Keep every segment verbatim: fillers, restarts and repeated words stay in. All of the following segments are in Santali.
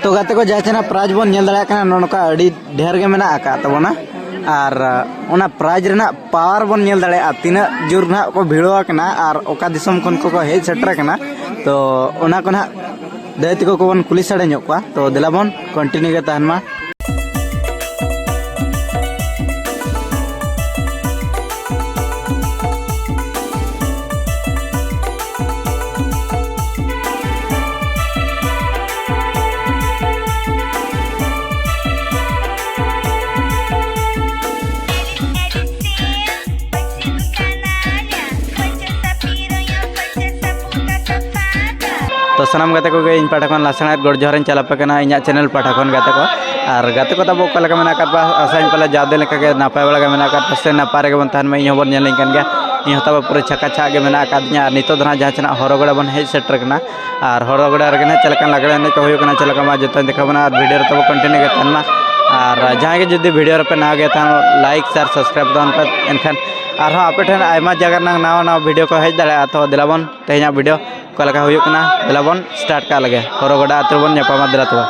ᱛᱚ ᱜᱟᱛᱮ ᱠᱚ, ᱡᱟᱦᱟᱸ ᱪᱮ ᱱᱟᱜ ᱯᱨᱟᱭᱤᱡᱽ ᱵᱚᱱ ᱧᱮᱞ ᱫᱟᱲᱮᱭᱟᱜ ᱠᱟᱱᱟ, ᱱᱚᱜᱼᱚ ᱱᱚᱝᱠᱟ ᱟᱹᱰᱤ ᱰᱷᱮᱨ ᱜᱮ ᱢᱮᱱᱟᱜ ᱟᱠᱟᱫ ᱛᱟᱵᱚᱱᱟ᱾ ᱟᱨ ᱚᱱᱟ ᱯᱨᱟᱭᱤᱡᱽ ᱨᱮᱱᱟᱜ ᱯᱟᱣᱟᱨ ᱵᱚᱱ ᱧᱮᱞ ᱫᱟᱲᱮᱭᱟᱜᱼᱟ, ᱛᱤᱱᱟᱹᱜ ᱡᱳᱨ ᱱᱟᱦᱟᱜ ᱠᱚ ᱵᱷᱤᱲᱚ ᱟᱠᱟᱱᱟ ᱟᱨ ᱚᱠᱟ ᱫᱤᱥᱚᱢ ᱠᱷᱚᱱ ᱠᱚᱠᱚ ᱦᱮᱡ ᱥᱮᱴᱮᱨ ᱟᱠᱟᱱᱟ᱾ ᱛᱚ ᱚᱱᱟ ᱠᱚ ᱱᱟᱦᱟᱜ ᱫᱟᱹᱭ ᱛᱟᱠᱚ ᱠᱚᱵᱚᱱ ᱠᱩᱞᱤ ᱥᱟᱰᱮ ᱧᱚᱜ ᱠᱚᱣᱟ᱾ ᱛᱚ ᱫᱮᱞᱟ ᱵᱚᱱ ᱠᱚᱱᱴᱤᱱᱤᱭᱩ ᱜᱮ ᱛᱟᱦᱮᱱ ᱢᱟ᱾ ᱛᱚ ᱥᱟᱱᱟᱢ ᱜᱟᱛᱮ ᱠᱚᱜᱮ ᱤᱧ ᱯᱟᱦᱴᱟ ᱠᱷᱚᱱ ᱞᱟᱥᱟᱲᱦᱮᱫ ᱜᱚᱰ ᱡᱚᱦᱟᱨᱤᱧ ᱪᱟᱞ ᱟᱯᱮ ᱠᱟᱱᱟ ᱤᱧᱟᱹᱜ ᱪᱮᱱᱮᱞ ᱯᱟᱦᱴᱟ ᱠᱷᱚᱱ ᱜᱟᱛᱮ ᱠᱚ᱾ ᱟᱨ ᱜᱟᱛᱮ ᱠᱚ ᱛᱟᱵᱚ ᱚᱠᱟ ᱞᱮᱠᱟ ᱢᱮᱱᱟᱜ ᱟᱠᱟᱫ ᱯᱮᱭᱟ? ᱟᱥᱟᱧ ᱯᱟᱞᱮ ᱡᱟᱣ ᱫᱤᱱ ᱞᱮᱠᱟ ᱜᱮ ᱱᱟᱯᱟᱭ ᱵᱟᱲᱟ ᱜᱮ ᱢᱮᱱᱟᱜ ᱟᱠᱟᱫ ᱯᱮᱭᱟ ᱥᱮ ᱱᱟᱯᱟᱭ ᱨᱮᱜᱮ ᱵᱚᱱ ᱛᱟᱦᱮᱱ ᱢᱟ᱾ ᱤᱧ ᱦᱚᱸᱵᱚᱱ ᱧᱮᱞᱤᱧ ᱠᱟᱱ ᱜᱮᱭᱟ, ᱤᱧ ᱦᱚᱸ ᱛᱟᱵᱚ ᱯᱩᱨᱟᱹ ᱪᱷᱟᱠᱟ ᱪᱷᱟᱠ ᱜᱮ ᱢᱮᱱᱟᱜ ᱟᱠᱟᱫᱤᱧᱟ᱾ ᱟᱨ ᱱᱤᱛᱚᱜ ᱫᱚ ᱱᱟᱦᱟᱜ ᱡᱟᱦᱟᱸ ᱪᱮ ᱱᱟᱜ ᱦᱚᱨᱚ ᱜᱚᱰᱟ ᱵᱚᱱ ᱦᱮᱡ ᱥᱮᱴᱮᱨ ᱠᱟᱱᱟ᱾ ᱟᱨ ᱦᱚᱨᱚ ᱜᱚᱰᱟ ᱨᱮᱜᱮ ᱱᱟᱦᱟᱜ ᱪᱮᱫ ᱞᱮᱠᱟᱱ ᱞᱟᱜᱽᱲᱮ ᱮᱱᱮᱡ ᱠᱚ ᱦᱩᱭᱩᱜ ᱠᱟᱱᱟ, ᱪᱮᱫ ᱞᱮᱠᱟ ᱵᱟᱝ, ᱡᱚᱛᱚᱧ ᱫᱮᱠᱷᱟᱣ ᱵᱚᱱᱟ᱾ ᱟᱨ ᱵᱷᱤᱰᱤᱭᱳ ᱨᱮ ᱛᱟᱵᱚ ᱠᱚᱱᱴᱤᱱᱤᱭᱩ ᱜᱮ ᱛᱟᱦᱮᱱ ᱢᱟ᱾ ᱟᱨ ᱡᱟᱦᱟᱸᱭ ᱜᱮ ᱡᱩᱫᱤ ᱵᱷᱤᱰᱤᱭᱳ ᱨᱮᱯᱮ ᱱᱟᱣᱟ ᱜᱮ ᱛᱟᱦᱮᱱ, ᱞᱟᱭᱤᱠ, ᱥᱮᱭᱟᱨ, ᱥᱟᱵᱥᱠᱨᱟᱭᱤᱵ ᱛᱟᱵᱚᱱ ᱯᱮ᱾ ᱮᱱᱠᱷᱟᱱ ᱟᱨᱦᱚᱸ ᱟᱯᱮ ᱴᱷᱮᱱ ᱟᱭᱢᱟ ᱡᱟᱭᱜᱟ ᱨᱮᱱᱟᱜ ᱱᱟᱣᱟ ᱱᱟᱣᱟ ᱵᱷᱤᱰᱤᱭᱳ ᱠᱚ ᱦᱮᱡ ᱫᱟᱲᱮᱭᱟᱜᱼᱟ᱾ ᱛᱚ ᱫᱮᱞᱟ ᱵᱚᱱ ᱛᱮᱦᱮᱧᱟᱜ ᱵᱷᱤᱰᱤᱭᱳ ᱚᱠᱟ ᱞᱮᱠᱟ ᱦᱩᱭᱩᱜ ᱠᱟᱱᱟ, ᱫᱮᱞᱟ ᱵᱚᱱ ᱥᱴᱟᱨᱴ ᱠᱟᱜ ᱞᱮᱜᱮ᱾ ᱦᱚᱨᱚ ᱜᱚᱰᱟ ᱟᱹᱛᱩ ᱨᱮᱵᱚᱱ ᱧᱟᱯᱟᱢᱟ, ᱫᱮᱞᱟ ᱛᱚᱵᱮ᱾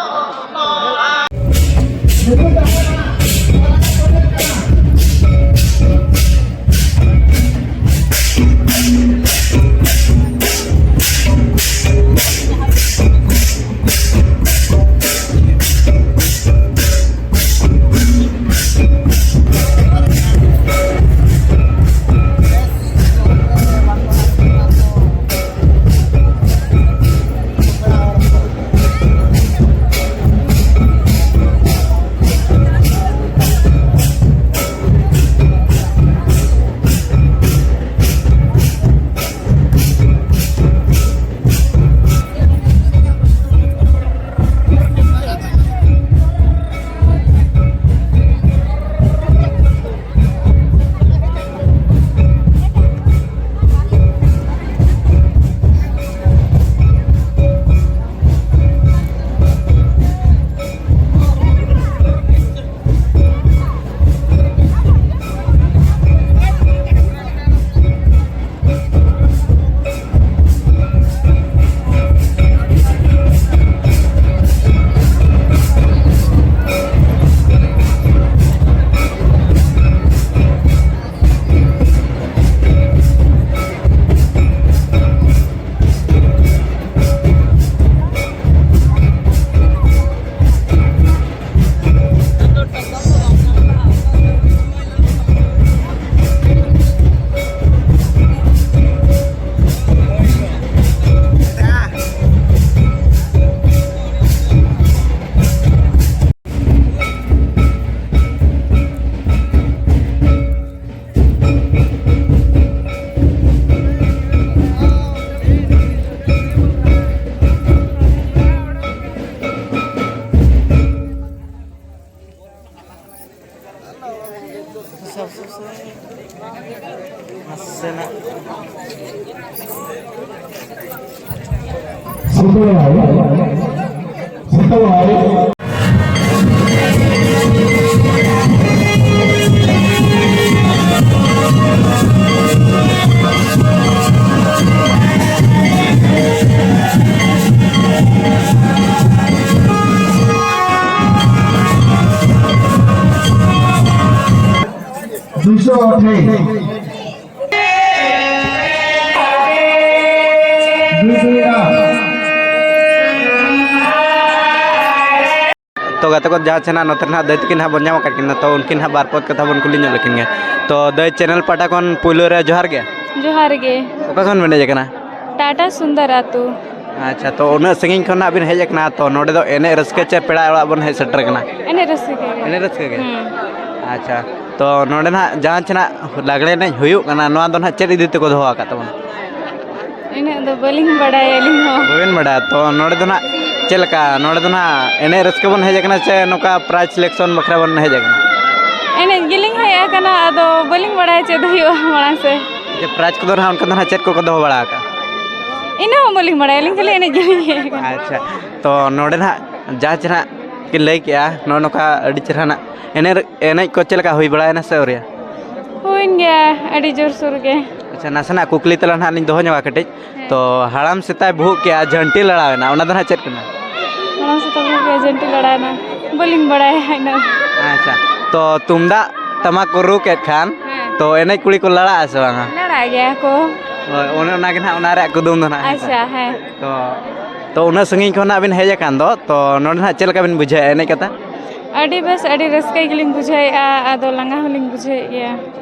ᱛᱚ ᱜᱟᱛᱮ ᱠᱚ, ᱡᱟᱦᱟᱸ ᱪᱮ ᱱᱟᱜ ᱱᱚᱛᱮ ᱨᱮ ᱱᱟᱜ ᱫᱟᱹᱭ ᱛᱟᱹᱠᱤᱱ ᱦᱟᱸᱜ ᱵᱚᱱ ᱧᱟᱢ ᱟᱠᱟᱫ ᱠᱤᱱᱟ, ᱛᱚ ᱩᱱᱠᱤᱱ ᱦᱟᱸᱜ ᱵᱟᱨ ᱯᱚᱫ ᱠᱟᱛᱷᱟ ᱵᱚᱱ ᱠᱩᱞᱤ ᱧᱚᱜ ᱞᱮᱠᱤᱱ ᱜᱮ᱾ ᱛᱚ ᱫᱟᱹᱭ, ᱪᱮᱱᱮᱞ ᱯᱟᱦᱴᱟ ᱠᱷᱚᱱ ᱯᱩᱭᱞᱩ ᱨᱮ ᱡᱚᱦᱟᱨ ᱜᱮ᱾ ᱡᱚᱦᱟᱨ ᱜᱮ᱾ ᱚᱠᱟ ᱠᱷᱚᱱ ᱵᱮᱱ ᱦᱮᱡ ᱟᱠᱟᱱᱟ? ᱴᱟᱴᱟ ᱥᱩᱱᱫᱚᱨ ᱟᱹᱛᱩ᱾ ᱟᱪᱪᱷᱟ, ᱛᱚ ᱩᱱᱟᱹᱜ ᱥᱟᱺᱜᱤᱧ ᱠᱷᱚᱱ ᱦᱟᱸᱜ ᱵᱤᱱ ᱦᱮᱡ ᱟᱠᱟᱱᱟ, ᱛᱚ ᱱᱚᱰᱮ ᱫᱚ ᱮᱱᱮᱡ ᱨᱟᱹᱥᱠᱟᱹ ᱪᱮ ᱯᱮᱲᱟ ᱚᱲᱟᱜ ᱵᱚᱱ ᱦᱮᱡ ᱥᱮᱴᱮᱨ ᱟᱠᱟᱱᱟ? ᱮᱱᱮᱡ ᱨᱟᱹᱥᱠᱟᱹ ᱜᱮ᱾ ᱮᱱᱮᱡ ᱨᱟᱹᱥᱠᱟᱹ ᱜᱮ? ᱦᱩᱸ᱾ ᱟᱪᱪᱷᱟ, ᱛᱚ ᱱᱚᱰᱮ ᱱᱟᱜ ᱡᱟᱦᱟᱸ ᱪᱮ ᱱᱟᱜ ᱞᱟᱜᱽᱲᱮ ᱮᱱᱮᱡ ᱦᱩᱭᱩᱜ ᱠᱟᱱᱟ, ᱱᱚᱣᱟ ᱫᱚ ᱱᱟᱜ ᱪᱮᱫ ᱤᱫᱤ ᱛᱮᱠᱚ ᱫᱚᱦᱚ ᱟᱠᱟᱫ ᱛᱟᱵᱚᱱᱟ? ᱤᱱᱟᱹᱜ ᱫᱚ ᱵᱟᱹᱞᱤᱧ ᱵᱟᱲᱟᱭᱟ ᱟᱹᱞᱤᱧ ᱦᱚᱸ᱾ ᱵᱟᱹᱵᱤᱱ ᱵᱟᱲᱟᱭᱟ? ᱛᱚ ᱱᱚᱰᱮ ᱫᱚ ᱱᱟᱜ ᱪᱮᱫ ᱞᱮᱠᱟ, ᱱᱚᱰᱮ ᱫᱚ ᱱᱟᱜ ᱮᱱᱮᱡ ᱨᱟᱹᱥᱠᱟᱹ ᱵᱚᱱ ᱦᱮᱡ ᱟᱠᱟᱱᱟ ᱪᱮ ᱱᱚᱝᱠᱟ prize selection ᱵᱟᱠᱷᱨᱟ ᱵᱚᱱ ᱦᱮᱡ ᱟᱠᱟᱱᱟ? ᱮᱱᱮᱡ ᱜᱮᱞᱤᱧ ᱦᱮᱡ ᱟᱠᱟᱱᱟ, ᱟᱫᱚ ᱵᱟᱹᱞᱤᱧ ᱵᱟᱲᱟᱭᱟ ᱪᱮᱫ ᱦᱩᱭᱩᱜᱼᱟ ᱢᱟᱲᱟᱝ ᱥᱮᱫ᱾ ᱡᱮ prize ᱠᱚᱫᱚ ᱱᱟᱜ ᱚᱱᱠᱟ ᱫᱚ ᱱᱟᱜ ᱪᱮᱫ ᱠᱚᱠᱚ ᱫᱚᱦᱚ ᱵᱟᱲᱟ ᱟᱠᱟᱫᱼᱟ? ᱤᱱᱟᱹ ᱦᱚᱸ ᱵᱟᱹᱞᱤᱧ ᱵᱟᱲᱟᱭᱟ, ᱟᱹᱞᱤᱧ ᱠᱷᱟᱹᱞᱤ ᱮᱱᱮᱡ ᱜᱮᱞᱤᱧ ᱦᱮᱡ ᱟᱠᱟᱱᱟ᱾ ᱟᱪᱪᱷᱟ, ᱛᱚ ᱱᱚᱰᱮ ᱱᱟᱜ ᱡᱟᱦᱟᱸ ᱪᱮ ᱱᱟᱜ ᱠᱤᱱ ᱞᱟᱹᱭ ᱠᱮᱜᱼᱟ, ᱱᱚᱜᱼᱚ ᱱᱚᱝᱠᱟ ᱟᱹᱰᱤ ᱪᱮᱦᱨᱟ ᱱᱟᱜ ᱮᱱᱮᱡ, ᱮᱱᱮᱡ ᱠᱚ ᱪᱮᱫ ᱞᱮᱠᱟ ᱦᱩᱭ ᱵᱟᱲᱟᱭᱮᱱᱟ ᱥᱮ ᱟᱹᱣᱨᱤᱭᱟ? ᱦᱩᱭᱮᱱ ᱜᱮᱭᱟ, ᱟᱹᱰᱤ ᱡᱳᱨᱥᱳᱨ ᱜᱮ᱾ ᱟᱪᱪᱷᱟ, ᱱᱟᱥᱮᱱᱟᱜ ᱠᱩᱠᱞᱤ ᱛᱟᱞᱟᱝ ᱱᱟᱦᱟᱜ ᱞᱤᱧ ᱫᱚᱦᱚ ᱧᱚᱜᱟ ᱠᱟᱹᱴᱤᱡ᱾ ᱦᱮᱸ᱾ ᱛᱚ, ᱦᱟᱲᱟᱢ ᱥᱮᱛᱟᱭ ᱵᱷᱩᱜ ᱠᱮᱜᱼᱟ, ᱡᱷᱟᱹᱱᱴᱤ ᱞᱟᱲᱟᱣᱮᱱᱟ, ᱚᱱᱟ ᱫᱚ ᱱᱟᱦᱟᱜ ᱪᱮᱫ ᱠᱟᱱᱟ? ᱦᱟᱲᱟᱢ ᱥᱮᱛᱟ ᱵᱷᱩᱜ ᱠᱮᱜᱼᱟ, ᱡᱷᱟᱹᱱᱴᱤ ᱞᱟᱲᱟᱣᱮᱱᱟ, ᱵᱟᱹᱞᱤᱧ ᱵᱟᱲᱟᱭᱟ ᱤᱱᱟᱹᱜ᱾ ᱟᱪᱪᱷᱟ, ᱛᱚ, ᱛᱩᱢᱫᱟᱜ ᱴᱟᱢᱟᱠ ᱠᱚ ᱨᱩ ᱠᱮᱫ ᱠᱷᱟᱱ, ᱦᱮᱸ᱾ ᱛᱚ, ᱮᱱᱮᱡ ᱠᱩᱲᱤ ᱠᱚ ᱞᱟᱲᱟᱜᱼᱟ ᱥᱮ ᱵᱟᱝᱟ? ᱞᱟᱲᱟᱜ ᱜᱮᱭᱟ ᱠᱚ᱾ ᱦᱳᱭ, ᱚᱱᱮ ᱚᱱᱟ ᱜᱮ ᱱᱟᱦᱟᱜ ᱚᱱᱟ ᱨᱮᱭᱟᱜ ᱠᱩᱫᱩᱢ ᱫᱚ ᱱᱟᱦᱟᱜ, ᱦᱮᱸ ᱥᱮ? ᱟᱪᱪᱷᱟ, ᱦᱮᱸ᱾ ᱛᱚ, ᱛᱚ, ᱩᱱᱟᱹᱜ ᱥᱟᱺᱜᱤᱧ ᱠᱷᱚᱱᱟᱜ ᱵᱤᱱ ᱦᱮᱡ ᱟᱠᱟᱱ ᱫᱚ, ᱛᱚ, ᱱᱚᱰᱮ ᱱᱟᱦᱟᱜ ᱪᱮᱫ ᱞᱮᱠᱟ ᱵᱤᱱ ᱵᱩᱡᱷᱟᱹᱣᱮᱫᱼᱟ ᱮᱱᱮᱡ ᱠᱟᱛᱮ? ᱟᱹᱰᱤ ᱵᱮᱥ, ᱟᱹᱰᱤ ᱨᱟᱹᱥᱠᱟᱹ ᱜᱮᱞᱤᱧ ᱵᱩᱡᱷᱟᱹᱣᱮᱫᱼᱟ, ᱟᱫᱚ ᱞᱟᱸᱜᱟ ᱦᱚᱸᱞᱤᱧ ᱵᱩᱡᱷᱟᱹᱣᱮᱫ ᱜᱮᱭᱟ᱾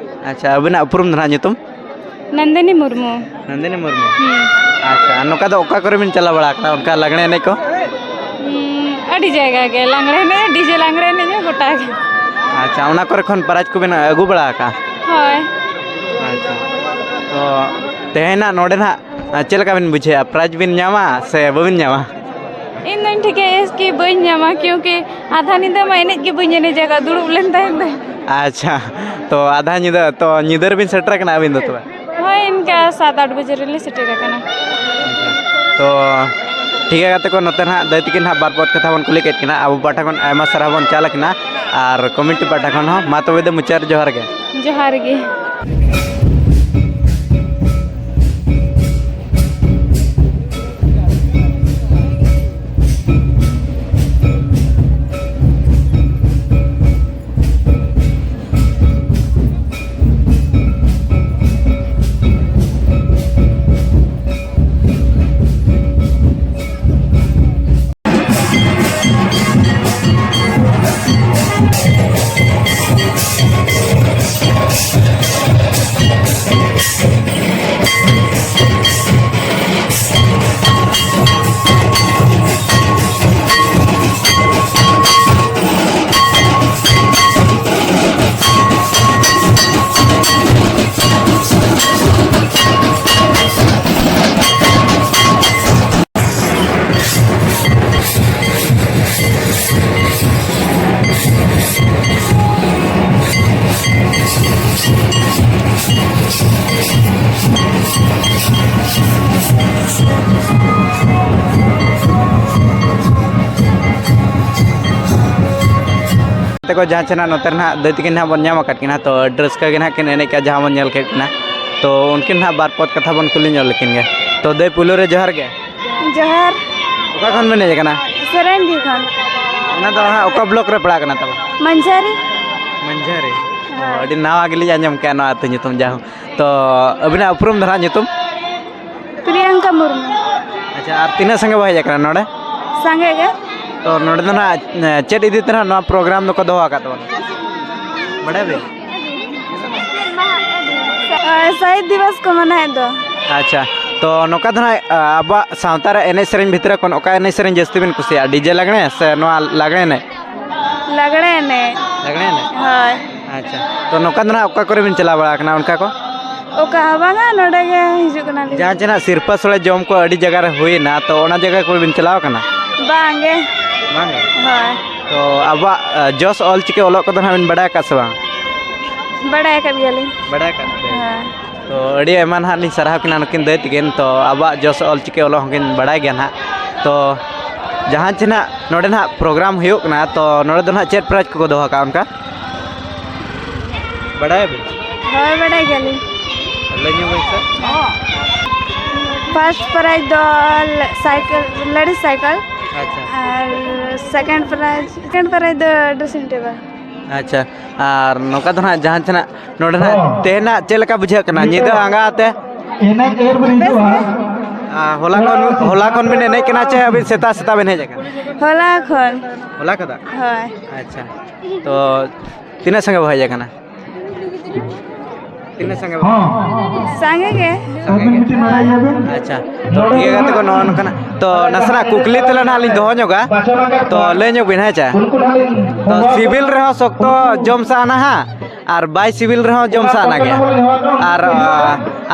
ᱟᱪᱪᱷᱟ, ᱟᱹᱵᱤᱱᱟᱜ ᱩᱯᱨᱩᱢ ᱫᱚ ᱱᱟᱦᱟᱜ ᱧᱩᱛᱩᱢ? ᱱᱚᱱᱫᱤᱱᱤ ᱢᱩᱨᱢᱩ᱾ ᱱᱚᱱᱫᱤᱱᱤ ᱢᱩᱨᱢᱩ᱾ ᱦᱩᱸ᱾ ᱟᱪᱪᱷᱟ, ᱟᱨ ᱱᱚᱝᱠᱟ ᱫᱚ ᱚᱠᱟ ᱠᱚᱨᱮ ᱵᱤᱱ ᱪᱟᱞᱟᱣ ᱵᱟᱲᱟ ᱟᱠᱟᱱᱟ, ᱚᱱᱠᱟ ᱞᱟᱜᱽᱬᱮ ᱮᱱᱮᱡ ᱠᱚ? ᱦᱩᱸ, ᱟᱹᱰᱤ ᱡᱟᱭᱜᱟ ᱜᱮ, ᱞᱟᱜᱽᱬᱮ ᱮᱱᱮᱡ, ᱰᱤᱡᱮ ᱞᱟᱜᱽᱬᱮ ᱮᱱᱮᱡ ᱦᱚᱸ ᱜᱚᱴᱟ ᱜᱮ᱾ ᱟᱪᱪᱷᱟ, ᱚᱱᱟ ᱠᱚᱨᱮ ᱠᱷᱚᱱ prize ᱠᱚᱵᱤᱱ ᱟᱹᱜᱩ ᱵᱟᱲᱟ ᱟᱠᱟᱜᱼᱟ? ᱦᱳᱭ᱾ ᱟᱪᱪᱷᱟ, ᱛᱚ ᱛᱮᱦᱮᱧ ᱱᱟᱜ ᱱᱚᱰᱮ ᱱᱟᱜ ᱟᱨ ᱪᱮᱫ ᱞᱮᱠᱟ ᱵᱤᱱ ᱵᱩᱡᱷᱟᱹᱣᱮᱫᱼᱟ, prize ᱵᱤᱱ ᱧᱟᱢᱟ ᱥᱮ ᱵᱟᱹᱵᱤᱱ ᱧᱟᱢᱟ? ᱤᱧ ᱫᱚᱧ ᱴᱷᱤᱠᱟᱹᱭᱮᱫᱼᱟ ᱠᱤ ᱵᱟᱹᱧ ᱧᱟᱢᱟ, ᱠᱤᱭᱩᱸᱠᱤ ᱟᱫᱷᱟ ᱧᱤᱫᱟᱹ ᱢᱟ ᱮᱱᱮᱡ ᱜᱮ ᱵᱟᱹᱧ ᱮᱱᱮᱡ ᱟᱠᱟᱫ, ᱫᱩᱲᱩᱵ ᱞᱮᱱ ᱛᱟᱦᱮᱸᱫ ᱫᱚ᱾ ᱟᱪᱪᱷᱟ, ᱛᱚ ᱟᱫᱷᱟ ᱧᱤᱫᱟᱹ, ᱛᱚ ᱧᱤᱫᱟᱹ ᱨᱮᱵᱤᱱ ᱥᱮᱴᱮᱨ ᱟᱠᱟᱱᱟ ᱟᱹᱵᱤᱱ ᱫᱚ ᱛᱚᱵᱮ? ᱦᱳᱭ, ᱤᱱᱠᱟ ᱥᱟᱛ ᱟᱴ ᱵᱟᱡᱮ ᱨᱮᱞᱮ ᱥᱮᱴᱮᱨ ᱟᱠᱟᱱᱟ᱾ ᱛᱚ ᱴᱷᱤᱠ ᱜᱮᱭᱟ ᱜᱟᱛᱮ ᱠᱚ, ᱱᱚᱛᱮ ᱱᱟᱦᱟᱜ ᱫᱟᱹᱭ ᱛᱟᱹᱠᱤᱱ ᱱᱟᱦᱟᱜ ᱵᱟᱨ ᱯᱚᱫ ᱠᱟᱛᱷᱟ ᱵᱚᱱ ᱠᱩᱞᱤ ᱠᱮᱫ ᱠᱤᱱᱟ᱾ ᱟᱵᱚ ᱯᱟᱦᱴᱟ ᱠᱷᱚᱱ ᱟᱭᱢᱟ ᱥᱟᱨᱦᱟᱣ ᱵᱚᱱ ᱪᱟᱞ ᱟᱠᱤᱱᱟ, ᱟᱨ committee ᱯᱟᱦᱴᱟ ᱠᱷᱚᱱ ᱦᱚᱸ᱾ ᱢᱟ ᱛᱚᱵᱮ ᱫᱚ ᱢᱩᱪᱟᱹᱫ ᱨᱮ ᱡᱚᱦᱟᱨ ᱜᱮ᱾ ᱡᱚᱦᱟᱨ ᱜᱮ᱾ ᱛᱟᱠᱚ ᱡᱟᱦᱟᱸ ᱪᱮ ᱱᱟᱦᱟᱜ ᱱᱚᱛᱮ ᱨᱮ ᱱᱟᱦᱟᱜ ᱫᱟᱹᱭ ᱛᱟᱹᱠᱤᱱ ᱱᱟᱦᱟᱜ ᱵᱚᱱ ᱧᱟᱢ ᱟᱠᱟᱫ ᱠᱤᱱᱟ, ᱛᱚ ᱟᱹᱰᱤ ᱨᱟᱹᱥᱠᱟᱹ ᱜᱮ ᱱᱟᱦᱟᱜ ᱠᱤᱱ ᱮᱱᱮᱡ ᱠᱟᱜᱼᱟ, ᱡᱟᱦᱟᱸ ᱵᱚᱱ ᱧᱮᱞ ᱠᱮᱫ ᱠᱤᱱᱟ᱾ ᱛᱚ ᱩᱱᱠᱤᱱ ᱱᱟᱦᱟᱜ ᱵᱟᱨ ᱯᱚᱫ ᱠᱟᱛᱷᱟ ᱵᱚᱱ ᱠᱩᱞᱤ ᱧᱚᱜ ᱞᱮᱠᱤᱱ ᱜᱮ᱾ ᱛᱚ ᱫᱟᱹᱭ, ᱯᱩᱭᱞᱩ ᱨᱮ ᱡᱚᱦᱟᱨ ᱜᱮ᱾ ᱡᱚᱦᱟᱨ᱾ ᱚᱠᱟ ᱠᱷᱚᱱ ᱵᱮᱱ ᱦᱮᱡ ᱟᱠᱟᱱᱟ? ᱥᱮᱨᱮᱧᱰᱤ ᱠᱷᱚᱱ᱾ ᱚᱱᱟ ᱫᱚ ᱦᱟᱸᱜ ᱚᱠᱟ ᱵᱞᱚᱠ ᱨᱮ ᱯᱟᱲᱟᱜ ᱠᱟᱱᱟ ᱛᱟᱵᱚᱱ? ᱢᱟᱹᱡᱷᱟᱹᱨᱤ᱾ ᱢᱟᱹᱡᱷᱟᱹᱨᱤ᱾ ᱚ, ᱦᱳᱭ᱾ ᱟᱹᱰᱤ ᱱᱟᱣᱟ ᱜᱮᱞᱤᱧ ᱟᱸᱡᱚᱢ ᱠᱮᱜᱼᱟ ᱱᱚᱣᱟ ᱟᱹᱛᱩ ᱧᱩᱛᱩᱢ, ᱡᱟᱭᱦᱳᱠ᱾ ᱛᱚ ᱟᱹᱵᱤᱱᱟᱜ ᱩᱯᱨᱩᱢ ᱫᱚ ᱱᱟᱦᱟᱜ ᱧᱩᱛᱩᱢ? ᱯᱨᱤᱭᱟᱝᱠᱟ ᱢᱩᱨᱢᱩ᱾ ᱟᱪᱪᱷᱟ, ᱟᱨ ᱛᱤᱱᱟᱹᱜ ᱥᱟᱸᱜᱮ ᱵᱚ ᱦᱮᱡ ᱟᱠᱟᱱᱟ ᱱᱚᱰᱮ? ᱥᱟᱸᱜᱮ ᱜᱮ᱾ ᱛᱚ ᱱᱚᱰᱮ ᱫᱚ ᱱᱟᱦᱟᱜ, ᱮ, ᱪᱮᱫ ᱤᱫᱤ ᱛᱮ ᱱᱟᱦᱟᱜ ᱱᱚᱣᱟ ᱯᱨᱳᱜᱨᱟᱢ ᱫᱚᱠᱚ ᱫᱚᱦᱚ ᱟᱠᱟᱫ ᱛᱟᱵᱚᱱᱟ? ᱵᱟᱲᱟᱭ ᱵᱤᱱ? ᱥᱟᱦᱤᱫ ᱫᱤᱵᱚᱥ ᱠᱚ ᱢᱟᱱᱟᱣᱮᱫ ᱫᱚ᱾ ᱟᱪᱪᱷᱟ, ᱛᱚ ᱱᱚᱝᱠᱟ ᱫᱚ ᱱᱟᱦᱟᱜ, ᱟ, ᱟᱵᱚᱣᱟᱜ ᱥᱟᱶᱛᱟ ᱨᱮ ᱮᱱᱮᱡ ᱥᱮᱨᱮᱧ ᱵᱷᱤᱛᱨᱤ ᱠᱷᱚᱱ ᱚᱠᱟ ᱮᱱᱮᱡ ᱥᱮᱨᱮᱧ ᱡᱟᱹᱥᱛᱤ ᱵᱤᱱ ᱠᱩᱥᱤᱭᱟᱜᱼᱟ, ᱰᱤᱡᱮ ᱞᱟᱜᱽᱬᱮ ᱥᱮ ᱱᱚᱣᱟ ᱞᱟᱜᱽᱬᱮ ᱮᱱᱮᱡ? ᱞᱟᱜᱽᱬᱮ ᱮᱱᱮᱡ᱾ ᱞᱟᱜᱽᱬᱮ ᱮᱱᱮᱡ? ᱦᱳᱭ᱾ ᱟᱪᱪᱷᱟ, ᱛᱚ ᱱᱚᱝᱠᱟ ᱫᱚ ᱱᱟᱦᱟᱜ ᱚᱠᱟ ᱠᱚᱨᱮ ᱵᱤᱱ ᱪᱟᱞᱟᱣ ᱵᱟᱲᱟ ᱟᱠᱟᱱᱟ ᱚᱱᱠᱟ ᱠᱚ? ᱚᱠᱟ ᱦᱚᱸ ᱵᱟᱝᱟ, ᱱᱚᱰᱮ ᱜᱮ ᱦᱤᱡᱩᱜ ᱠᱟᱱᱟᱞᱤᱧ᱾ ᱡᱟᱦᱟᱸ ᱪᱮ ᱱᱟᱦᱟᱜ ᱥᱤᱨᱯᱟᱹ ᱥᱳᱲᱮ ᱡᱚᱢ ᱠᱚ ᱟᱹᱰᱤ ᱡᱟᱭᱜᱟ ᱨᱮ ᱦᱩᱭᱮᱱᱟ, ᱛᱚ ᱚᱱᱟ ᱡᱟᱭᱜᱟ ᱠᱚᱨᱮ ᱵᱤᱱ ᱪᱟᱞᱟᱣ ᱟᱠᱟᱱᱟ? ᱵᱟᱝ ᱜᱮ᱾ ᱵᱟᱝ ᱜᱮ? ᱦᱳᱭ᱾ ᱛᱚ ᱟᱵᱚᱣᱟᱜ, ᱟ, ᱡᱚᱥ ᱚᱞ ᱪᱤᱠᱤ ᱚᱞᱚᱜ ᱠᱚᱫᱚ ᱱᱟᱦᱟᱜ ᱵᱤᱱ ᱵᱟᱲᱟᱭ ᱟᱠᱟᱫ ᱥᱮ ᱵᱟᱝ? ᱵᱟᱲᱟᱭ ᱟᱠᱟᱫ ᱜᱮᱭᱟᱞᱤᱧ᱾ ᱵᱟᱲᱟᱭ ᱟᱠᱟᱫ ᱯᱮ? ᱦᱮᱸ᱾ ᱛᱚ ᱟᱹᱰᱤ ᱟᱭᱢᱟ ᱱᱟᱦᱟᱜ ᱞᱤᱧ ᱥᱟᱨᱦᱟᱣ ᱠᱤᱱᱟ ᱱᱩᱠᱤᱱ ᱫᱟᱹᱭ ᱛᱟᱹᱠᱤᱱ᱾ ᱛᱚ ᱟᱵᱚᱣᱟᱜ ᱡᱚᱥ ᱚᱞ ᱪᱤᱠᱤ ᱚᱞᱚᱜ ᱦᱚᱸᱠᱤᱱ ᱵᱟᱲᱟᱭ ᱜᱮᱭᱟ ᱱᱟᱦᱟᱜ᱾ ᱛᱚ ᱡᱟᱦᱟᱸ ᱪᱮ ᱱᱟᱦᱟᱜ ᱱᱚᱰᱮ ᱱᱟᱦᱟᱜ ᱯᱨᱳᱜᱨᱟᱢ ᱦᱩᱭᱩᱜ ᱠᱟᱱᱟ, ᱛᱚ ᱱᱚᱰᱮ ᱫᱚ ᱱᱟᱦᱟᱜ ᱪᱮᱫ ᱯᱨᱟᱭᱤᱡᱽ ᱠᱚᱠᱚ ᱫᱚᱦᱚ ᱠᱟᱜᱼᱟ ᱚᱱᱠᱟ? ᱵᱟᱲᱟᱭᱟᱵᱤᱱ? ᱦᱳᱭ, ᱵᱟᱲᱟᱭ ᱜᱮᱭᱟᱞᱤᱧ᱾ ᱞᱟᱹᱭ ᱧᱚᱜ ᱵᱤᱱ ᱥᱮ᱾ ᱯᱷᱟᱥᱴ ᱯᱨᱟᱭᱤᱡᱽ ᱫᱚ ᱞᱮ-, ᱥᱟᱭᱠᱮᱞ, ᱞᱮᱰᱤᱥ ᱥᱟᱭᱠᱮᱞ᱾ ᱟᱪᱪᱷᱟ᱾ ᱟᱨ ᱥᱮᱠᱮᱱᱰ ᱯᱨᱟᱭᱤᱡᱽ, ᱥᱮᱠᱮᱱᱰ ᱯᱨᱟᱭᱤᱡᱽ ᱫᱚ ᱰᱨᱮᱥᱤᱝ ᱴᱮᱵᱟᱞ᱾ ᱟᱪᱪᱷᱟ, ᱟᱨ ᱱᱚᱝᱠᱟ ᱫᱚ ᱱᱟᱦᱟᱜ ᱡᱟᱦᱟᱸ ᱛᱤᱱᱟᱹᱜ ᱱᱚᱰᱮ ᱱᱟᱦᱟᱜ ᱛᱮᱦᱮᱧ ᱱᱟᱦᱟᱜ ᱪᱮᱫ ᱞᱮᱠᱟ ᱵᱩᱡᱷᱟᱹᱜ ᱠᱟᱱᱟ? ᱧᱤᱫᱟᱹ ᱟᱸᱜᱟ ᱛᱮ? ᱮᱱᱮᱡ ᱮᱨ ᱵᱤᱱ ᱦᱤᱡᱩᱜᱼᱟ᱾ ᱟᱨ ᱦᱚᱞᱟ ᱠᱷᱚᱱ, ᱦᱚᱞᱟ ᱠᱷᱚᱱ ᱵᱤᱱ ᱮᱱᱮᱡ ᱠᱟᱱᱟ ᱪᱮ ᱟᱹᱵᱤᱱ ᱥᱮᱛᱟᱜ ᱥᱮᱛᱟᱜ ᱵᱤᱱ ᱦᱮᱡ ᱟᱠᱟᱱᱟ? ᱦᱚᱞᱟ ᱠᱷᱚᱱ᱾ ᱦᱚᱞᱟ ᱠᱷᱚᱱᱟᱜ? ᱦᱳᱭ᱾ ᱟᱪᱪᱷᱟ, ᱛᱚ ᱛᱤᱱᱟᱹᱜ ᱥᱟᱸᱜᱮ ᱵᱚ ᱦᱮᱡ ᱟᱠᱟᱱᱟ? ᱛᱤᱱᱟᱹᱜ ᱥᱟᱸᱜᱮ ᱵᱚ? ᱥᱟᱸᱜᱮ ᱜᱮ᱾ ᱥᱟᱸᱜᱮ ᱜᱮ? ᱟᱪᱪᱷᱟ, ᱛᱚ ᱴᱷᱤᱠ ᱜᱮᱭᱟ ᱜᱟᱛᱮ ᱠᱚ, ᱱᱚᱜᱼᱚ ᱱᱚᱝᱠᱟᱱᱟᱜ ᱛᱚ ᱱᱟᱥᱮᱱᱟᱜ ᱠᱩᱠᱞᱤ ᱛᱮᱞᱟ ᱱᱟᱦᱟᱜ ᱞᱤᱧ ᱫᱚᱦᱚ ᱧᱚᱜᱟ, ᱛᱚ ᱞᱟᱹᱭ ᱧᱚᱜ ᱵᱤᱱ, ᱦᱮᱸ ᱪᱮ? ᱛᱚ ᱥᱤᱵᱤᱞ ᱨᱮᱦᱚᱸ ᱥᱚᱠᱛᱚ ᱡᱚᱢ ᱥᱟᱱᱟ ᱦᱟᱸᱜ, ᱟᱨ ᱵᱟᱭ ᱥᱤᱵᱤᱞ ᱨᱮᱦᱚᱸ ᱡᱚᱢ ᱥᱟᱱᱟ ᱜᱮᱭᱟ, ᱟᱨ,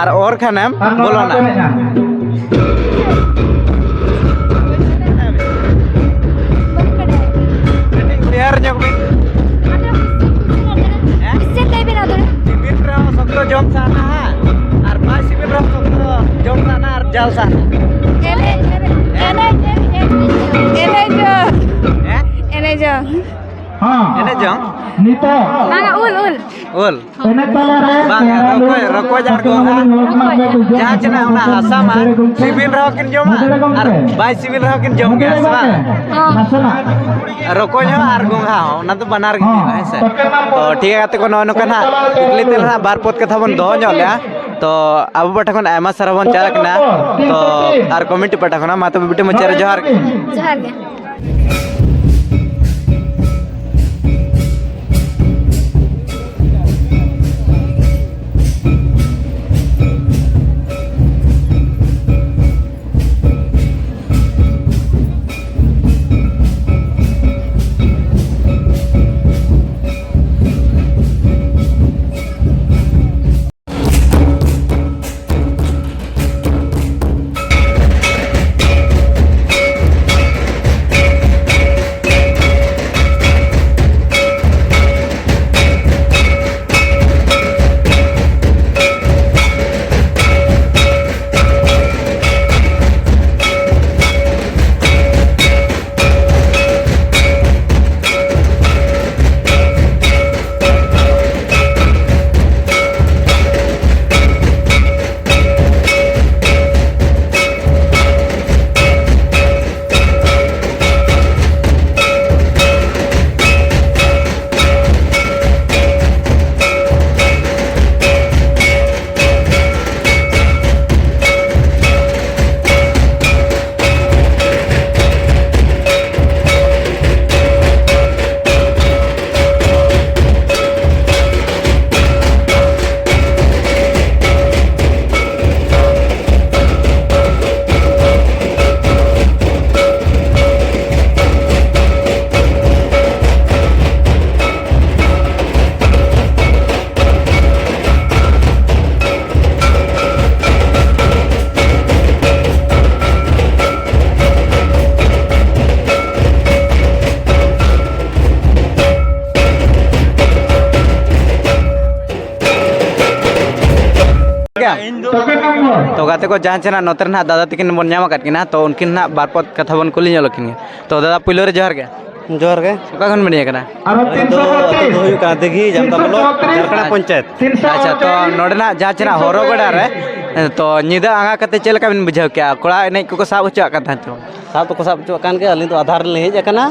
ᱟᱨ ᱚᱨ ᱠᱷᱟᱱᱮᱢ ᱵᱚᱞᱚᱱᱟ᱾ ᱠᱟᱹᱴᱤᱡ ᱩᱭᱦᱟᱹᱨ ᱧᱚᱜ ᱵᱤᱱ᱾ ᱦᱮᱸ? ᱥᱤᱵᱤᱞ ᱨᱮᱦᱚᱸ ᱥᱚᱠᱛᱚ ᱡᱚᱢ ᱥᱟᱱᱟ ᱦᱟᱸᱜ, ᱟᱨ ᱵᱟᱭ ᱥᱤᱵᱤᱞ ᱨᱮᱦᱚᱸ ᱥᱚᱠᱛᱚ ᱡᱚᱢ ᱥᱟᱱᱟ ᱟᱨ ᱡᱟᱞ ᱥᱟᱱᱟ᱾ ᱮᱱᱮᱡ, ᱮᱱᱮᱡ, ᱮᱱᱮᱡ, ᱮᱱᱮᱡ, ᱮᱱᱮᱡᱚᱜ᱾ ᱦᱮᱸ? ᱮᱱᱮᱡᱚᱜ᱾ ᱮᱱᱮᱡ ᱡᱚᱝ? ᱱᱤᱛᱚᱜ ᱵᱟᱝᱟ, ᱩᱞ, ᱩᱞ᱾ ᱩᱞ? ᱮᱱᱮᱡ ᱛᱟᱞᱟᱨᱮ ᱵᱟᱝᱟ, ᱨᱚᱠᱚᱡ, ᱨᱚᱠᱚᱡ ᱟᱨ ᱜᱚᱸᱜᱷᱟ᱾ ᱡᱟᱦᱟᱸ ᱪᱮᱱᱟᱜ ᱚᱱᱟ ᱦᱟᱥᱟ ᱢᱟ ᱥᱤᱵᱤᱞ ᱨᱮᱦᱚᱸ ᱠᱤᱱ ᱡᱚᱢᱟ ᱟᱨ ᱵᱟᱭ ᱥᱤᱵᱤᱞ ᱨᱮᱦᱚᱸ ᱠᱤᱱ ᱡᱚᱢ ᱜᱮᱭᱟ, ᱥᱮ ᱵᱟᱝ? ᱦᱚᱸ᱾ ᱨᱚᱠᱚᱡ ᱦᱚᱸ ᱟᱨ ᱜᱚᱸᱜᱷᱟ ᱦᱚᱸ, ᱚᱱᱟ ᱫᱚ ᱵᱟᱱᱟᱨ ᱜᱮ ᱦᱩᱭᱩᱜᱼᱟ, ᱦᱮᱸ ᱥᱮ? ᱛᱚ ᱴᱷᱤᱠ ᱜᱮᱭᱟ ᱜᱟᱛᱮ ᱠᱚ, ᱱᱚᱜᱼᱚᱭ ᱱᱚᱝᱠᱟ ᱱᱟᱦᱟᱜ ᱠᱩᱠᱞᱤ ᱛᱮ ᱱᱟᱦᱟᱜ ᱵᱟᱨ ᱯᱚᱫ ᱠᱟᱛᱷᱟ ᱵᱚᱱ ᱫᱚᱦᱚ ᱧᱚᱜ ᱞᱮᱜᱼᱟ᱾ ᱛᱚ ᱟᱵᱚ ᱯᱟᱦᱴᱟ ᱠᱷᱚᱱ ᱟᱭᱢᱟ ᱥᱟᱨᱦᱟᱣ ᱵᱚᱱ ᱪᱟᱞ ᱠᱟᱱᱟ᱾ ᱛᱚ ᱟᱨ ᱠᱚᱢᱤᱴᱤ ᱯᱟᱦᱴᱟ ᱠᱷᱚᱱᱟᱜ ᱢᱟ ᱛᱚᱵᱮ ᱵᱤᱴᱤ ᱢᱩᱪᱟᱹᱫ ᱨᱮ ᱡᱚᱦᱟᱨ ᱜᱮ᱾ ᱡᱚᱦᱟᱨ ᱜᱮ᱾ ᱛᱚ ᱜᱟᱛᱮ ᱠᱚ, ᱡᱟᱦᱟᱸ ᱪᱮ ᱱᱟᱜ ᱱᱚᱛᱮ ᱨᱮ ᱱᱟᱜ ᱫᱟᱫᱟ ᱛᱟᱹᱠᱤᱱ ᱵᱚᱱ ᱧᱟᱢ ᱟᱠᱟᱫ ᱠᱤᱱᱟ, ᱛᱚ ᱩᱱᱠᱤᱱ ᱱᱟᱜ ᱵᱟᱨ ᱯᱚᱫ ᱠᱟᱛᱷᱟ ᱵᱚᱱ ᱠᱩᱞᱤ ᱧᱚᱜ ᱞᱮᱠᱤᱱ ᱜᱮ᱾ ᱛᱚ ᱫᱟᱫᱟ, ᱯᱩᱭᱞᱩ ᱨᱮ ᱡᱚᱦᱟᱨ ᱜᱮ᱾ ᱡᱚᱦᱟᱨ ᱜᱮ᱾ ᱚᱠᱟ ᱠᱷᱚᱱ ᱵᱮᱱ ᱦᱮᱡ ᱟᱠᱟᱱᱟ? ᱟᱹᱞᱤᱧ ᱫᱚ ᱟᱹᱛᱩ ᱫᱚ ᱦᱩᱭᱩᱜ ᱠᱟᱱᱟ ᱫᱤᱜᱷᱤ, ᱡᱟᱢᱛᱟ ᱵᱞᱚᱠ, ᱡᱷᱟᱲᱠᱷᱚᱸᱰᱟ ᱯᱚᱧᱪᱟᱭᱮᱛ᱾ ᱟᱪᱪᱷᱟ, ᱛᱚ ᱱᱚᱰᱮᱱᱟᱜ ᱡᱟᱦᱟᱸ ᱪᱮ ᱱᱟᱜ ᱦᱚᱨᱚ ᱜᱚᱰᱟ ᱨᱮ, ᱛᱚ ᱧᱤᱫᱟᱹ ᱟᱸᱜᱟ ᱠᱟᱛᱮ ᱪᱮᱫ ᱞᱮᱠᱟ ᱵᱮᱱ ᱵᱩᱡᱷᱟᱹᱣ ᱠᱮᱜᱼᱟ? ᱠᱚᱲᱟ ᱮᱱᱮᱡ ᱠᱚᱠᱚ ᱥᱟᱵ ᱦᱚᱪᱚᱣᱟᱜ ᱠᱟᱱ ᱛᱟᱦᱮᱸ ᱪᱚ? ᱥᱟᱵ ᱫᱚᱠᱚ ᱥᱟᱵ ᱦᱚᱪᱚᱣᱟᱜ ᱠᱟᱱ ᱜᱮᱭᱟ᱾ ᱟᱹᱞᱤᱧ ᱫᱚ ᱟᱫᱷᱟ ᱨᱮᱞᱤᱧ ᱦᱮᱡ ᱟᱠᱟᱱᱟ᱾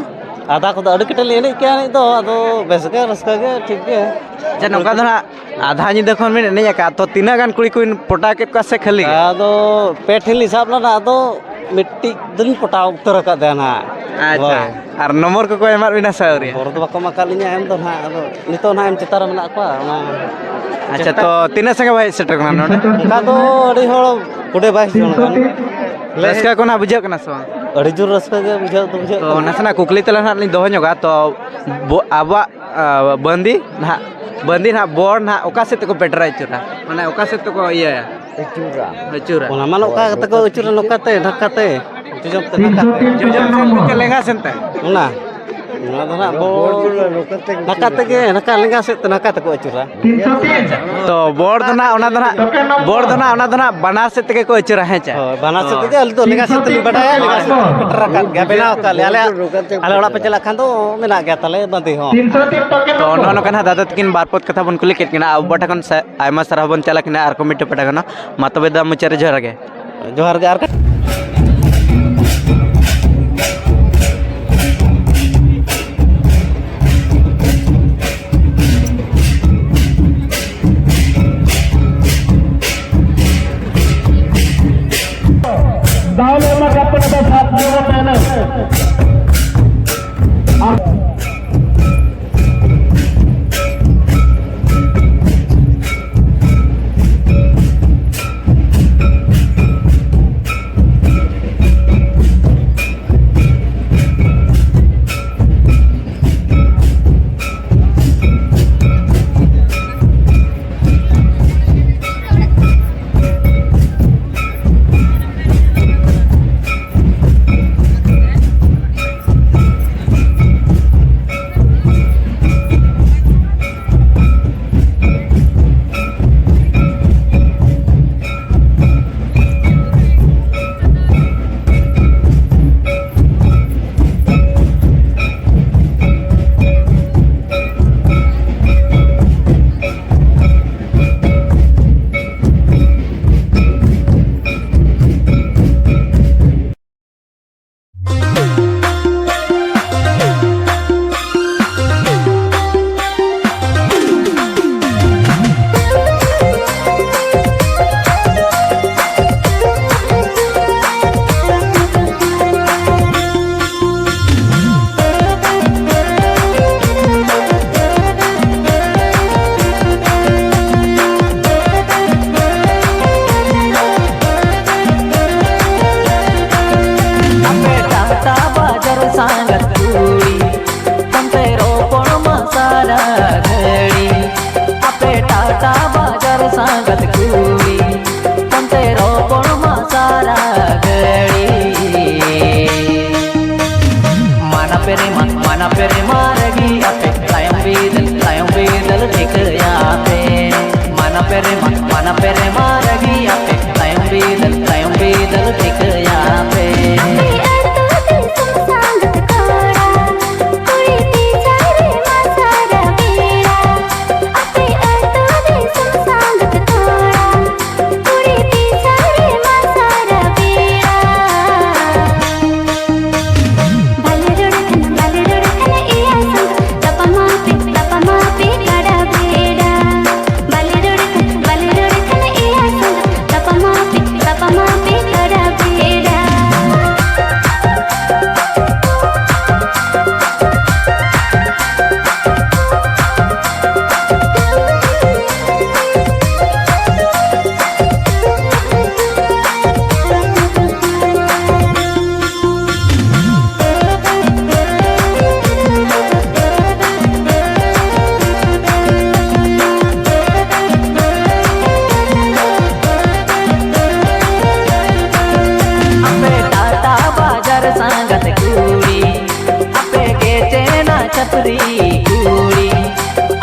ᱟᱫᱷᱟ ᱠᱚᱫᱚ ᱟᱹᱰᱤ ᱠᱮᱴᱮᱡ ᱞᱤᱧ ᱮᱱᱮᱡ ᱠᱮᱜᱼᱟ ᱮᱱᱮᱡ ᱫᱚ, ᱟᱫᱚ ᱵᱮᱥ ᱜᱮ, ᱨᱟᱹᱥᱠᱟᱹ ᱜᱮ, ᱴᱷᱤᱠ ᱜᱮ᱾ ᱟᱪᱪᱷᱟ, ᱱᱚᱝᱠᱟ ᱫᱚ ᱱᱟᱜ ᱟᱫᱷᱟ ᱧᱤᱫᱟᱹ ᱠᱷᱚᱱ ᱵᱮᱱ ᱮᱱᱮᱡ ᱟᱠᱟᱫ, ᱛᱚ ᱛᱤᱱᱟᱹᱜ ᱜᱟᱱ ᱠᱩᱲᱤ ᱠᱚᱵᱮᱱ ᱯᱚᱴᱟᱣ ᱠᱮᱫ ᱠᱚᱣᱟ ᱥᱮ ᱠᱷᱟᱹᱞᱤ ᱜᱮ? ᱟᱫᱚ ᱯᱮ ᱴᱷᱮᱱ ᱞᱤᱧ ᱥᱟᱵ ᱞᱮᱱᱟ, ᱟᱫᱚ ᱢᱤᱫᱴᱤᱡ ᱫᱚᱞᱤᱧ ᱯᱚᱴᱟᱣ ᱩᱛᱟᱹᱨ ᱟᱠᱟᱫᱮᱭᱟ ᱱᱟᱦᱟᱜ᱾ ᱟᱪᱪᱷᱟ᱾ ᱦᱳᱭ᱾ ᱟᱨ ᱱᱚᱢᱵᱚᱨ ᱠᱚᱠᱚ ᱮᱢᱟᱫ ᱵᱮᱱᱟ ᱥᱮ ᱟᱹᱣᱨᱤ? ᱱᱚᱢᱵᱚᱨ ᱫᱚ ᱵᱟᱠᱚ ᱮᱢ ᱟᱠᱟᱫ ᱞᱤᱧᱟ ᱮᱢ ᱫᱚ ᱱᱟᱦᱟᱜ, ᱟᱫᱚ ᱱᱤᱛᱚᱜ ᱱᱟᱦᱟᱜ ᱮᱢ ᱪᱮᱛᱟᱱ ᱨᱮ ᱢᱮᱱᱟᱜ ᱠᱚᱣᱟ, ᱚᱱᱟ ᱟᱪᱪᱷᱟ, ᱪᱮᱥᱴᱟ᱾ ᱛᱚ ᱛᱤᱱᱟᱹᱜ ᱥᱟᱸᱜᱮ ᱵᱚᱱ ᱦᱮᱡ ᱥᱮᱴᱮᱨ ᱠᱟᱱᱟ ᱱᱚᱰᱮ? ᱚᱱᱠᱟ ᱫᱚ ᱟᱹᱰᱤ ᱦᱚᱲ, ᱠᱩᱲᱤ ᱵᱟᱭᱤᱥ ᱡᱚᱱ ᱜᱟᱱ᱾ ᱨᱟᱹᱥᱠᱟᱹ ᱠᱚ ᱱᱟᱦᱟᱜ ᱵᱩᱡᱷᱟᱹᱜ ᱠᱟᱱᱟ ᱥᱮ ᱵᱟᱝ? ᱟᱹᱰᱤ ᱡᱳᱨ ᱨᱟᱹᱥᱠᱟᱹ ᱜᱮ ᱵᱩᱡᱷᱟᱹᱜ ᱫᱚ ᱵᱩᱡᱷᱟᱹᱜ ᱛᱚ ᱠᱟᱱᱟ᱾ ᱱᱟᱥᱮᱱᱟᱜ ᱠᱩᱠᱞᱤ ᱛᱟᱞᱟᱝ ᱱᱟᱦᱟᱜ ᱞᱤᱧ ᱫᱚᱦᱚ ᱧᱚᱜᱟ, ᱛᱚ ᱵᱚ-, ᱟᱵᱚᱣᱟᱜ, ᱟ, ᱵᱟᱹᱱᱫᱤ ᱱᱟᱦᱟᱜ, ᱵᱟᱹᱱᱫᱤ ᱱᱟᱦᱟᱜ ᱵᱚᱲ ᱱᱟᱦᱟᱜ ᱚᱠᱟ ᱥᱮᱫ ᱛᱮᱠᱚ ᱯᱮᱴᱨᱟ ᱟᱹᱪᱩᱨᱟ? ᱢᱟᱱᱮ ᱚᱠᱟ ᱥᱮᱫ ᱛᱮᱠᱚ ᱤᱭᱟᱹᱭᱟ? ᱟᱹᱪᱩᱨᱟ᱾ ᱟᱹᱪᱩᱨᱟ᱾ ᱚᱱᱟ ᱢᱟ ᱱᱚᱝᱠᱟ ᱠᱟᱛᱮ ᱠᱚ ᱟᱹᱪᱩᱨᱟ, ᱱᱚᱝᱠᱟ ᱛᱮ, ᱱᱚᱝᱠᱟ ᱛᱮ᱾ ᱡᱚᱡᱚᱢ ᱛᱮ, ᱱᱚᱝᱠᱟ ᱛᱮ᱾ ᱡᱚᱡᱚᱢ ᱥᱮᱫ ᱛᱮ ᱪᱮ ᱞᱮᱸᱜᱟ ᱥᱮᱱ ᱛᱮ? ᱚᱱᱟ᱾ ᱚᱱᱟ ᱫᱚ ᱱᱟᱜ ᱵᱚᱲ ᱱᱚᱝᱠᱟ ᱛᱮᱜᱮ, ᱱᱚᱝᱠᱟ ᱞᱮᱸᱜᱟ ᱥᱮᱫ ᱛᱮ, ᱱᱚᱝᱠᱟ ᱛᱮᱠᱚ ᱟᱹᱪᱩᱨᱟ᱾ ᱛᱚ ᱵᱚᱲ ᱫᱚ ᱱᱟᱜ, ᱚᱱᱟ ᱫᱚ ᱱᱟᱜ, ᱵᱚᱲ ᱫᱚ ᱱᱟᱜ, ᱚᱱᱟ ᱫᱚ ᱱᱟᱜ ᱵᱟᱱᱟᱨ ᱥᱮᱫ ᱛᱮᱜᱮ ᱠᱚ ᱟᱹᱪᱩᱨᱟ, ᱦᱮᱸ ᱪᱮ? ᱦᱳᱭ, ᱵᱟᱱᱟᱨ ᱥᱮᱫ ᱛᱮᱜᱮ ᱟᱹᱞᱤᱧ ᱫᱚ ᱞᱮᱸᱜᱟ ᱥᱮᱫ ᱛᱮᱞᱤᱧ ᱵᱟᱰᱟᱭᱟ, ᱞᱮᱸᱜᱟ ᱥᱮᱫ ᱛᱮᱞᱤᱧ ᱯᱮᱴᱮᱨ ᱟᱠᱟᱫ ᱜᱮᱭᱟ, ᱵᱮᱱᱟᱣ ᱟᱠᱟᱫ ᱞᱮᱭᱟ᱾ ᱟᱞᱮ, ᱟᱞᱮ ᱚᱲᱟᱜ ᱯᱮ ᱪᱟᱞᱟᱜ ᱠᱷᱟᱱ ᱫᱚ ᱢᱮᱱᱟᱜ ᱜᱮᱭᱟ ᱛᱟᱞᱮ ᱵᱟᱸᱫᱤ ᱦᱚᱸ᱾ ᱛᱚ ᱱᱚᱜᱼᱚ ᱱᱚᱝᱠᱟ ᱱᱟᱜ ᱫᱟᱫᱟ ᱛᱟᱹᱠᱤᱱ ᱵᱟᱨ ᱯᱚᱫ ᱠᱟᱛᱷᱟ ᱵᱚᱱ ᱠᱩᱞᱤ ᱠᱮᱫ ᱠᱤᱱᱟ, ᱟᱵᱚ ᱯᱟᱦᱴᱟ ᱠᱷᱚᱱ ᱥᱟ-, ᱟᱭᱢᱟ ᱥᱟᱨᱦᱟᱣ ᱵᱚᱱ ᱪᱟᱞ ᱟᱠᱤᱱᱟ ᱟᱨ ᱠᱚᱢᱤᱴᱤ ᱯᱟᱦᱴᱟ ᱠᱷᱚᱱ ᱦᱚᱸ᱾ ᱢᱟ ᱛᱚᱵᱮ ᱫᱟ ᱢᱩᱪᱟᱹᱫ ᱨᱮ ᱡᱚᱦᱟᱨ ᱜᱮ᱾ ᱡᱚᱦᱟᱨ ᱜᱮ ᱟᱨ ᱫᱟᱣ ᱞᱮ ᱮᱢᱟ ᱠᱟᱫ ᱯᱮ ᱱᱚᱰᱮ ᱥᱟᱛ ᱡᱚᱱ ᱛᱟᱦᱮᱱᱟ᱾ ᱯᱮᱨᱮᱢᱟ, ᱢᱟᱱᱟ ᱯᱮᱨᱮᱢᱟ ᱨᱟᱹᱜᱤ ᱟᱯᱮ, ᱛᱟᱭᱚᱢ ᱵᱤᱫᱟᱹᱞ, ᱛᱟᱭᱚᱢ ᱵᱤᱫᱟᱹᱞ ᱴᱷᱤᱠᱟᱹᱭᱟ ᱯᱮ᱾ ᱢᱟᱱᱟ ᱯᱮᱨᱮᱢᱟ, ᱢᱟᱱᱟ ᱯᱮᱨᱮᱢᱟ ᱨᱟᱹᱜᱤ ᱟᱯᱮ, ᱛᱟᱭᱚᱢ ᱵᱤᱫᱟᱹᱞ, ᱛᱟᱭᱚᱢ ᱵᱤᱫᱟᱹᱞ ᱴᱷᱤᱠᱟᱹᱭᱟ ᱯᱮ᱾ ᱟᱯᱮ ᱟᱹᱛᱩ ᱫᱤᱥᱚᱢ ᱥᱟᱸᱜᱟᱛ ᱠᱚᱲᱟ, ᱠᱩᱲᱤ ᱯᱤᱪᱷᱟᱹ ᱨᱮ ᱢᱟ ᱥᱟᱨᱟ ᱵᱮᱲᱟ᱾ ᱟᱯᱮ ᱟᱹᱛᱩ ᱫᱤᱥᱚᱢ ᱥᱟᱸᱜᱟᱛ ᱠᱚᱲᱟ, ᱠᱩᱲᱤ ᱯᱤᱪᱷᱟᱹ ᱨᱮ ᱢᱟ ᱥᱟᱨᱟ ᱵᱮᱲᱟ᱾ ᱵᱟᱞᱮ ᱨᱚᱲ ᱠᱷᱟᱱ, ᱵᱟᱞᱮ ᱨᱚᱲ ᱠᱷᱟᱱ ᱮᱭᱟᱭ ᱥᱟᱸᱜᱟᱛ, ᱛᱟᱯᱟᱢᱟ ᱯᱮ, ᱛᱟᱯᱟᱢᱟ ᱯᱮ ᱜᱟᱰᱟ ᱵᱮᱲᱟ᱾ ᱵᱟᱞᱮ ᱨᱚᱲ ᱠᱷᱟᱱ, ᱵᱟᱞᱮ ᱨᱚᱲ ᱠᱷᱟᱱ ᱮᱭᱟᱭ ᱥᱟᱸᱜᱟᱛ, ᱛᱟᱯᱟᱢᱟ ᱯᱮ, ᱛᱟᱯᱟᱢᱟ ᱯᱮ ᱜᱟᱰᱟ ᱵᱮᱲᱟ᱾ ᱟᱯᱮ ᱴᱟᱴᱟ ᱵᱟᱡᱟᱨ ᱥᱟᱸᱜᱟᱛ ᱠᱩᱲᱤ, ᱟᱯᱮ ᱜᱮ ᱪᱮᱱᱟ ᱪᱷᱟᱹᱯᱨᱤ ᱠᱩᱲᱤ᱾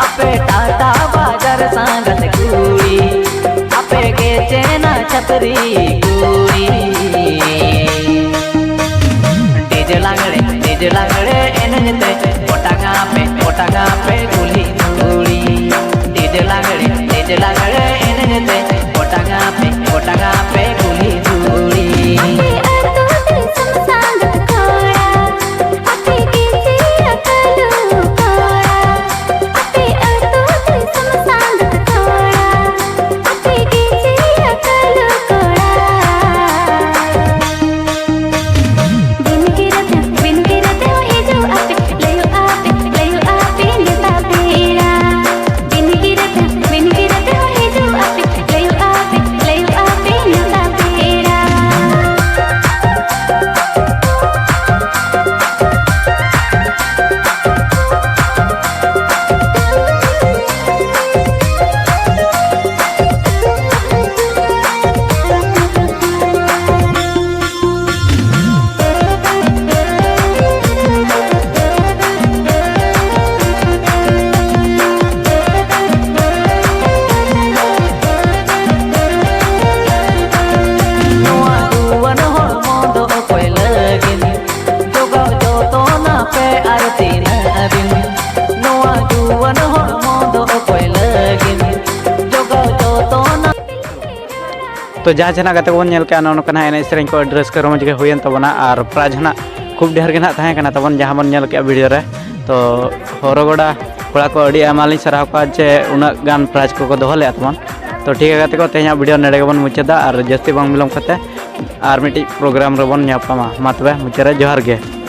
ᱟᱯᱮ ᱴᱟᱴᱟ ᱵᱟᱡᱟᱨ ᱥᱟᱸᱜᱟᱛ ᱠᱩᱲᱤ, ᱟᱯᱮ ᱜᱮ ᱪᱮᱱᱟ ᱪᱷᱟᱹᱯᱨᱤ ᱠᱩᱲᱤ᱾ ᱰᱤᱡᱮ ᱞᱟᱜᱽᱲᱮ, ᱰᱤᱡᱮ ᱞᱟᱜᱽᱲᱮ ᱮᱱᱮᱡ ᱛᱮ ᱚᱴᱟᱝᱟ ᱯᱮ, ᱚᱴᱟᱝᱟ ᱯᱮ ᱠᱩᱞᱦᱤ ᱫᱷᱩᱲᱤ᱾ ᱰᱤᱡᱮ ᱞᱟᱜᱽᱲᱮ, ᱰᱤᱡᱮ ᱞᱟᱜᱽᱲᱮ ᱮᱱᱮᱡ ᱛᱮ ᱚᱴᱟᱝᱟ ᱯᱮ, ᱚᱴᱟᱝᱟ ᱯᱮ ᱠᱩᱞᱦᱤ ᱫᱷᱩᱲᱤ᱾ ᱟᱯᱮ ᱟᱹᱛᱩ ᱫᱤᱥᱚᱢ ᱥᱟᱸᱜᱟᱛ ᱠᱚᱲᱟ, ᱟᱯᱮ ᱜᱮ ᱪᱮᱫ ᱟᱠᱟᱞᱩ ᱠᱚᱲᱟ᱾ ᱟᱯᱮ ᱟᱹᱛᱩ ᱫᱤᱥᱚᱢ ᱥᱟᱸᱜᱟᱛ ᱠᱚᱲᱟ, ᱟᱯᱮ ᱜᱮ ᱪᱮᱫ ᱟᱠᱟᱞᱩ ᱠᱚᱲᱟ᱾ ᱵᱤᱱ ᱜᱤᱨᱟᱹ ᱛᱮ, ᱵᱤᱱ ᱜᱤᱨᱟᱹ ᱛᱮ ᱦᱚᱸ ᱦᱤᱡᱩᱜ ᱟᱯᱮ, ᱞᱟᱹᱭᱚᱜ ᱟᱯᱮ, ᱞᱟᱹᱭᱚᱜ ᱟᱯᱮ ᱱᱮᱣᱛᱟ ᱯᱮᱲᱟ᱾ ᱵᱤᱱ ᱜᱤᱨᱟᱹ ᱛᱮ, ᱵᱤᱱ ᱜᱤᱨᱟᱹ ᱛᱮ ᱦᱚᱸ ᱦᱤᱡᱩᱜ ᱟᱯᱮ, ᱞᱟᱹᱭᱚᱜ ᱟᱯᱮ, ᱞᱟᱹᱭᱚᱜ ᱟᱯᱮ ᱱᱮᱣᱛᱟ ᱡᱟᱦᱟᱸ ᱡᱟᱦᱟᱱᱟᱜ ᱜᱟᱛᱮ ᱠᱚᱵᱚᱱ ᱧᱮᱞ ᱠᱮᱜᱼᱟ, ᱱᱚᱜᱼᱚ ᱱᱚᱝᱠᱟ ᱱᱟᱦᱟᱜ ᱮᱱᱮᱡ ᱥᱮᱨᱮᱧ ᱠᱚ ᱟᱹᱰᱤ ᱨᱟᱹᱥᱠᱟᱹ ᱨᱚᱢᱚᱡᱽ ᱜᱮ ᱦᱩᱭᱮᱱ ᱛᱟᱵᱚᱱᱟ᱾ ᱟᱨ ᱯᱨᱟᱭᱤᱡᱽ ᱦᱚᱸ ᱱᱟᱜ ᱠᱷᱩᱵ ᱰᱷᱮᱨ ᱜᱮ ᱱᱟᱜ ᱛᱟᱦᱮᱸ ᱠᱟᱱᱟ ᱛᱟᱵᱚᱱ, ᱡᱟᱦᱟᱸ ᱵᱚᱱ ᱧᱮᱞ ᱠᱮᱜᱼᱟ ᱵᱷᱤᱰᱤᱭᱳ ᱨᱮ᱾ ᱛᱚ ᱦᱚᱨᱚᱜᱚᱰᱟ ᱠᱚᱲᱟ ᱠᱚ ᱟᱹᱰᱤ ᱟᱭᱢᱟ ᱞᱤᱧ ᱥᱟᱨᱦᱟᱣ ᱠᱚᱣᱟ ᱡᱮ ᱩᱱᱟᱹᱜ ᱜᱟᱱ ᱯᱨᱟᱭᱤᱡᱽ ᱠᱚᱠᱚ ᱫᱚᱦᱚ ᱞᱮᱜᱼᱟ ᱛᱟᱵᱚᱱ᱾ ᱛᱚ ᱴᱷᱤᱠ ᱜᱮᱭᱟ ᱜᱟᱛᱮ ᱠᱚ, ᱛᱮᱦᱮᱧᱟᱜ ᱵᱷᱤᱰᱤᱭᱳ ᱱᱚᱰᱮ ᱜᱮᱵᱚᱱ ᱢᱩᱪᱟᱹᱫᱟ, ᱟᱨ ᱡᱟᱹᱥᱛᱤ ᱵᱟᱝ ᱵᱤᱞᱚᱢ ᱠᱟᱛᱮ ᱟᱨ ᱢᱤᱫᱴᱤᱡ ᱯᱨᱳᱜᱨᱟᱢ ᱨᱮᱵᱚᱱ ᱧᱟᱯᱟᱢᱟ᱾ ᱢᱟ ᱛᱚᱵᱮ ᱢᱩᱪᱟᱹᱫ ᱨᱮ ᱡᱚᱦᱟᱨ ᱜᱮ᱾